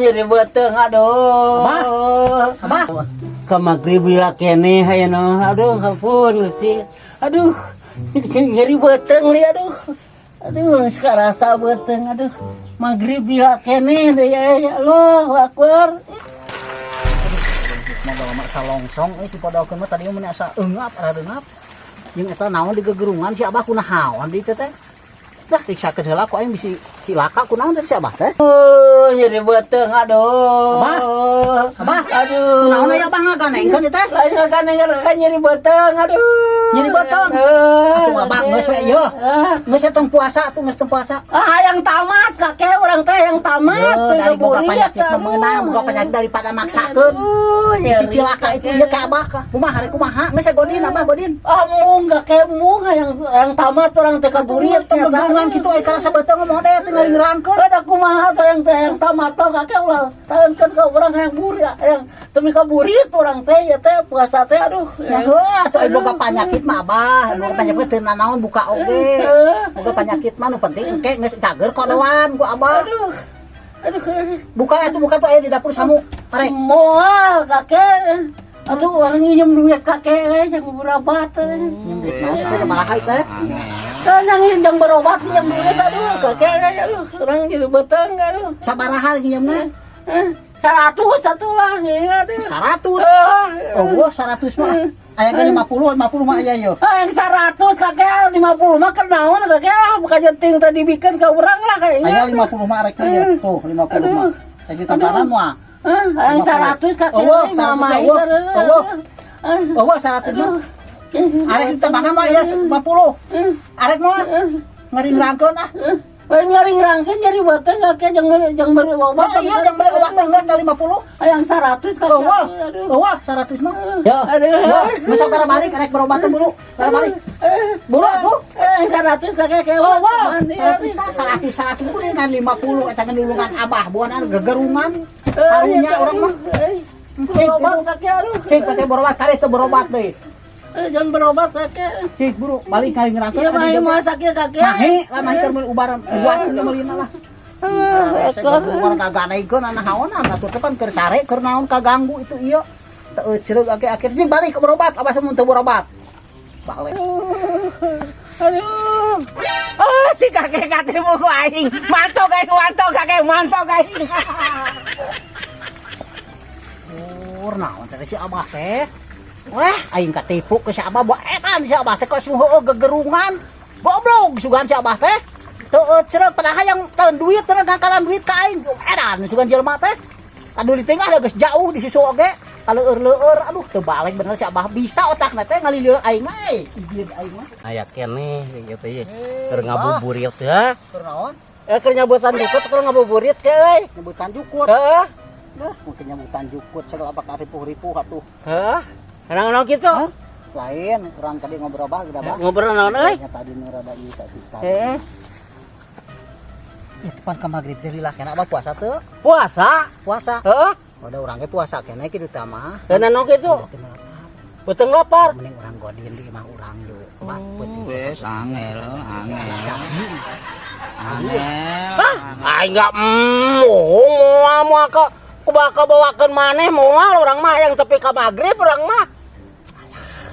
Nyeri beuteung, aduh. Abah? Abah? Ka magrib lila keneh ayeuna. Aduh, ampun Gusti. Aduh, nyeri beuteung li, aduh. Aduh, sekarasa beuteung, aduh. Magrib lila keneh deui ya, ya Allah Akbar. Mau bawa mak salongsong euy si podokeun mah tadi mah asa eungap aradeungap. Jeung eta naon di gegerungan si Abah, kunaon di teh teh? Dah riksakeun heula ku aing bisi cilaka kunaon teh si Abah teh. Oh, nyeri beuteung, aduh. Abah? Abah? Aduh. Kunaon aya Abah ngaganengkeun ieu teh? Lain ngaganeng, nyeri beuteung, aduh. Nyeri beuteung? Atuh Abah geus we ieu. Ah. Geus tong puasa atuh, geus tong puasa. Ah, yang tamat, kakek urang teh yang tamat. Yo, dari boga penyakit memenang, boga penyakit daripada maksakeun. Aduh, Bisi nyeri, cilaka itu kakek. Ieu ka Abah kah. Kumaha rek kumaha? Geus godin Abah, godin. Ah, mung kakek, mung yang tamat urang teh kaburit. Tong gegerungan kitu aya karasa beuteung ngomong deh teh ngaringrangkeun. Ada kumaha tuh yang teh yang tamat tong kakek, ulah tahankeun ka urang yang burit, yang temi kaburit urang teh ya teh puasa teh, aduh. Ya heuh atuh aya boga penyakit mah Abah, boga penyakit teu nanaon buka oge. Boga penyakit mah nu penting engke geus cager kodoan ku Abah. Aduh. Aduh. Buka atuh, buka tuh aya di dapur samu. Arek. Moal kakek. Atuh urang nginjem duit kakek eh, yang berobat eh. Nginjem duit naon teh sabaraha teh? Kan yang berobat nginjem duit, aduh kakek eh, aduh urang jadi beuteung, aduh. Sabaraha nginjemna? Eh, 100 satu lah ya, aduh. 100. Ah, Oh, 100 mah. Aya ge 50, 50 mah aya yo. Ah, yang 100 kakek, 50 mah kenaon kakek, ah, bukannya ting tadi bikin ke urang lah kayaknya. Aya 50 mah arek mah ya. Tuh 50 mah. Kayak tambahan mah. Ah, yang 100 kakek. Oh, eh, mama 100, oh, oh. Ah, Oh, 100 mah. Arek tambahan mah ya 50. Arek mah ngaringrangkeun ah. Lain ngaringrangkeun, nyeri beuteung kakek, jangan jangan beri obat. Oh iya, jangan beli obat teh geus 50. Ah, yang 100 kakek. Oh, wah. Aduh. Oh, wah, 100 mah. Ya. Aduh. Ya, besok gara balik arek berobat teh buru. Gara balik. Buru atuh. Eh, yang 100 kakek kayak Oh, wah, 100 mah 100 100 pun kan 50 eta kan nulungan Abah buana gegerungan. Karunya urang mah. Berobat kakek, aduh. Cik pakai berobat kare teu berobat deui. Eh, jangan berobat kakek. Cik buru balik kali ngerangkeun. Iya mah mah sakit kakek. Mahi lah, mahi keur meuli ubar buat meulina lah. Ah, Saya gegerungan kaganaikeun nahaonan atuh teh pan keur sare keur naon kaganggu itu ieu. Teu eucereug akhir-akhir cik balik ke berobat Abah mun teu berobat. Balik. Aduh. Ah, si kakek katipu ku aing. Mantok aing, mantok kakek, mantok aing. Pur naon teh si Abah teh? Wah, aing katipu ke si Abah buat edan si Abah teh kok heueuh gegerungan. Goblok sugan si Abah teh. Teu eucereug padahal yang tahun duit teh ngakalan duit ka aing. Edan sugan jelema teh. Aduh, di tengah geus jauh di susu oge. Kaleueur-leueur, aduh teu balik bener si Abah bisa otakna teh ngalilieur aing mah euy. Ieu aing mah. Aya keneh gitu ya. Keur ngabuburit ya. Keur naon? Eh, keur nyabutan jukut, keur ngabuburit ke euy. Nyebutan jukut. Heeh. Nah, mungkin nyebutan jukut segala apa ripuh-ripuh atuh. Heeh. Kenang-kenang gitu. Hah? Lain, urang tadi ngobrol bah, geus bah. Ngobrol naon euy? Nya tadi nu rada ieu tadi. Heeh. Ya depan ke maghrib teh lila keneh Abah puasa teu? Puasa. Puasa. Heeh. Udah urang ge puasa keneh kitu tah mah. Kenang gitu. Bokeun lapar. Beuteung lapar. Mending urang godin di imah urang yuk. Bah, peuting. Wes angel, angel. Angel. Hah? Aing enggak mau moal moal ka ku bawakeun maneh, moal urang mah yang tepi ka magrib urang mah.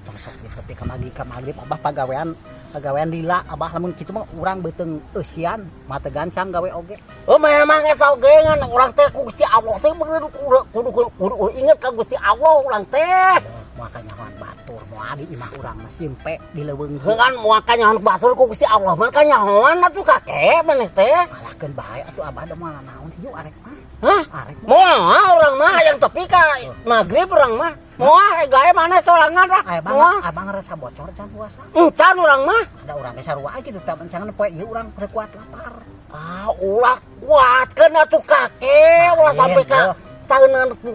Tong sok di tepi ka maghrib Abah pagawean pagawean lila Abah, lamun kitu mah urang beuteung eusian mah teu gancang gawe oge. Oh, memang eta oge ngan urang teh ku Gusti Allah teh kudu kudu kudu, kudu inget ka Gusti Allah urang teh. Moal kanyahoan batur moal di imah urang mah simpe di leuweung. Heuh kan moal kanyahoan batur ku Gusti Allah mah kanyahoan atuh kakek maneh teh. Malahkeun bae atuh Abah da moal naon yuk arek mah. Hah? Arek mah. Moal urang mah yang tepi ka magrib urang mah. Moal gawe maneh sorangan dah. Aya bang, Moal. Abang ngerasa bocor can puasa. Encan urang mah. Ada urang ge sarua kitu tah cangan poe ieu urang teu kuat lapar. Ah, ulah kuatkeun atuh kakek, ulah Lain, sampai ka heuh. tahunan ku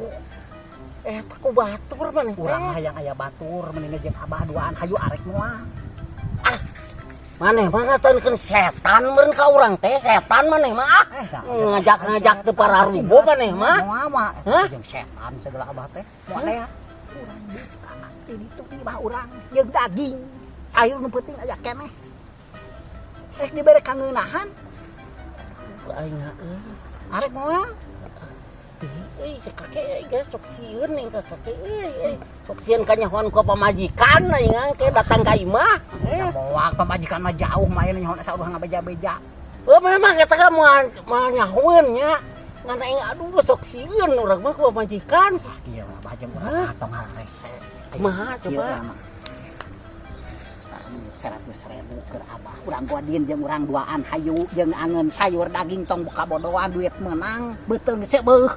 eh ku batur maneh teh. Urang mah hayang aya batur mending jeung Abah duaan hayu arek moal. Maneh mah ngatankeun setan meureun ka urang teh, setan maneh mah ah. Eh, Ngajak-ngajak teu pararubo maneh mah. Moal mah Hah? jeung setan segala Abah teh. Moal ya. Urang buka di ditu di imah urang jeung daging. Sayur nu penting aya keneh. Rek dibere kangeunahan Aing euy. Arek moal. Euy, si kakek euy geus sok sieun nih ka kakek euy. Euy. Sok sieun kanyahoan ku pamajikan aing ke datang ka imah. Eh. Ya moal, pamajikan mah jauh main nyaho asa udah ngabeja-beja. Oh, memang eta kan moal moal nyahoeun nya. Ngan aing aduh sok sieun urang mah ku pamajikan. Ah, kieu mah, Abah, jeung urang tong harese. Kumaha coba? 100.000 ke Abah. Urang godin jeung urang duaan hayu jeung angeun sayur daging, tong buka bodoan, duit menang beuteung sebeuh.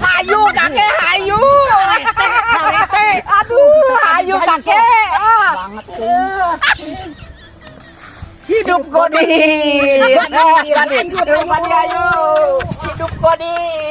Hayu, Kakek, hayu. Harese. Aduh, hayu, Kakek. Ah. Banget tuh. Hidup Godin. Godin, lanjut, Hidup Godin, ayo. Hidup Godin.